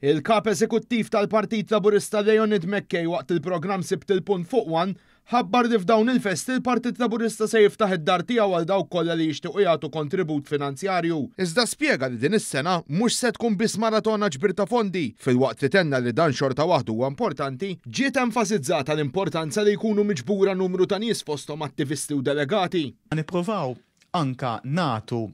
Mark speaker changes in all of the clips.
Speaker 1: Il-Kap Eżekuttiv tal-Partit Laburista Leonid McKay waqt il-programm Sibt il-Punt fuq One ħabbar li f'dawn il-festi l-Partit Laburista se jiftaħ id-dar tiegħu għal dawk kollha li jixtiequ jagħtu kontribut finanzjarju. Iżda spjega li din is-sena mhux se tkun biss maratona ġbir ta' fondi, filwaqt li tenna li dan xorta waħdu huwa importanti, ġiet enfasizzata l-importanza li jkunu miġbura numru ta' nies fosthom attivisti u delegati.
Speaker 2: Nippruvaw anka nagħtu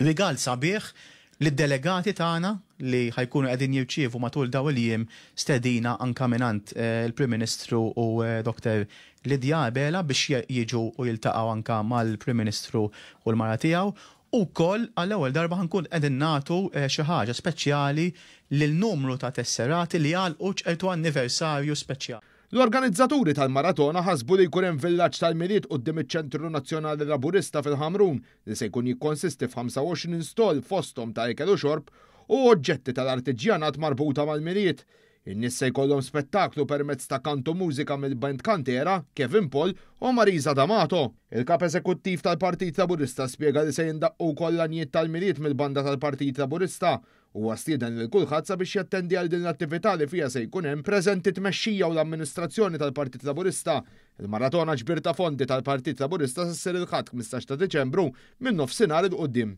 Speaker 2: rigal sabiħ lid-delegati tagħna li ħa jkunu qegħdin jirċievu matul dawn il-jiem stedina anka mingħand il-Prim Ministru u Dr. Lydia Abela biex jiġu u jiltaqgħu anka mal-Prim Ministru u l-mara tiegħu. U wkoll għall-ewwel darba ħa nkun qegħdin nagħtu xi ħaġa speċjali lil numru ta' tesserati li għalqu ċertu anniversarju speċjali.
Speaker 1: L-organizzaturi tal-maratona ħasbu li jkun hemm villaġġ tal-Milied quddiem iċ-Ċentru Nazzjonali Laburista fil-Ħamrun li se jkun jikkonsisti f'25 stall fosthom ta' ikel u xorb u oġġetti tal-artiġjanat marbuta mal-Milied. In-nies se jkollhom spettaklu permezz ta' kant u mużika mill-band Kantera, Kevin Paul u Marisa D'Amato. Il-Kap Eżekuttiv tal-Partit Laburista spjega li se jindaqqu wkoll l-għanjiet tal-Milied mill-banda tal-Partit Laburista. Huwa stieden lil kulħadd sabiex jattendi għal din l-attività li fiha se jkun hemm preżenti t-tmexxija u l-amministrazzjoni tal-Partit Laburista. Il-maratona ġbir ta' fondi tal-Partit Laburista se ssir il-Ħadd 15 ta' Diċembru minn nofsinhar 'il quddiem.